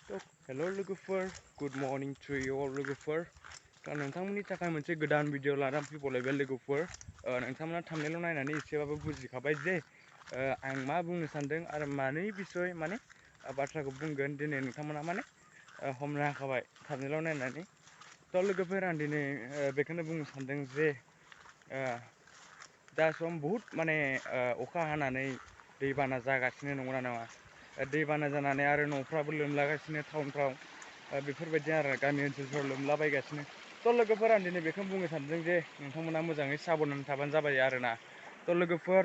So, hello logofer, good morning to you all logofer. Kan nोंथांमोननि थाखाय मोनसे गोदान video लानानै फैबावलायबाय लोगोफोर। नोंथांमोना थांनायल' नायनानै एसेबाबो बुजिखाबाय जे आं मा बुंनो सानदों आरो मानि बिसय माने बाथ्राखौ बुंगोन दिनै नोंथांमोना माने हमनो हाखाबाय थांनायल' नायनानै। थ' लोगोफोर आं दिनै बेखौनो बुंनो सानदों जे दा सम बहुद माने अखा हानानै दैबाना जागासिनो नंगौना नङा? दैबाना जानानै आरो न'फ्राबो लोमलागासिनो टाउनफ्राव बेफोरबायदि आरो गामि ओनसोलफ्राव लोमलाबायगासिनो। थ' लोगोफोर आं दिनै बेखौनो बुंनो सानदों जे नोंथांमोना मोजाङै साबधान थाबानो जाबाय आरोना। थ' लोगोफोर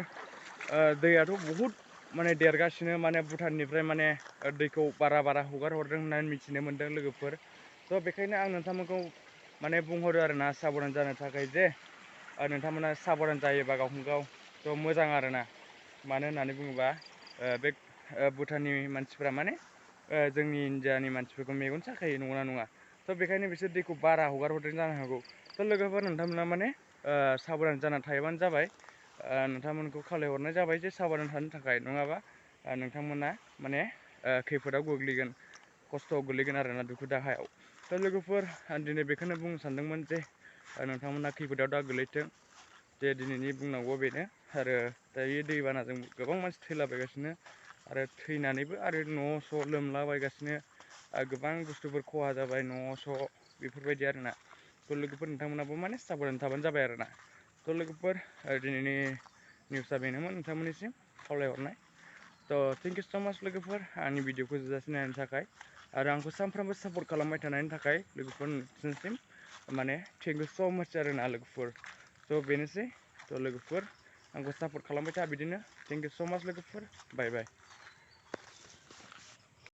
दैयाथ' बहुद माने देरगासिनो माने भुटाननिफ्राय माने दैखौ बारा हगार हरदों होननानै मिथिनो मोन्दों लोगोफोर। थ' बेखायनो आं नोंथांमोनखौ माने बुंहरो आरोना साबधान जानो थाखाय जे नोंथांमोना साबधान जायोबा गावखौनो गाव थ' मोजां आरोना। मानो होननानै बुङोबा बे भुटाननि मानसिफ्रा माने जोंनि इण्डियानि मानसिफोरखौ मेगन साखायो नंगौना नङा? थ' बेखायनो बिसोर दैखौ बारा हगार हरदों जानो हागौ। थ' लोगोफोर नोंथांमोना माने साबधान जाना थायोबानो जाबाय। नोंथांमोनखौ खावलायहरनाय जाबाय जे साबधान थानो थाखाय नङाबा नोंथांमोना माने खैफोदाव गोग्लैगोन, खस्थ'आव गोग्लैगोन आरोना दुखु दाहायाव। थ' लोगोफोर आं दिनै बेखौनो बुंनो सानदोंमोन जे नोंथांमोना खैफोदाव दा गोलैथों। जे दिनैनि बुंनांगौ बेनो आरो दायो दैबानाजों गोबां मानसि थैलाबायगासिनो आरो थैनानैबो आरो न' स' लोमलाबायगासिनो गोबां बुस्थुफोर खहा जाबाय न' स' बेफोरबायदि आरोना। थ' लोगोफोर नोंथांमोनाबो माने साबधान थाबानो जाबाय आरोना। थ' लोगोफोर दिनैनि निउसआ बेनोमोन नोंथांमोननिसिम खावलायहरनाय। थ' थेंक इउ स' माच लोगोफोर आंनि भिडिअखौ जोबजासिम नायनायनि थाखाय आरो आंखौ सानफ्रामबो सापर्ट खालामबाय थानायनि थाखाय लोगोफोर नोंसिनिसिम माने थेंक इउ स' माच आरोना लोगोफोर। थ' बेनोसै थ' लोगोफोर आंखौ सापर्ट खालामबाय था बिदिनो थेंक इउ स' माच लोगोफोर बाय बाय।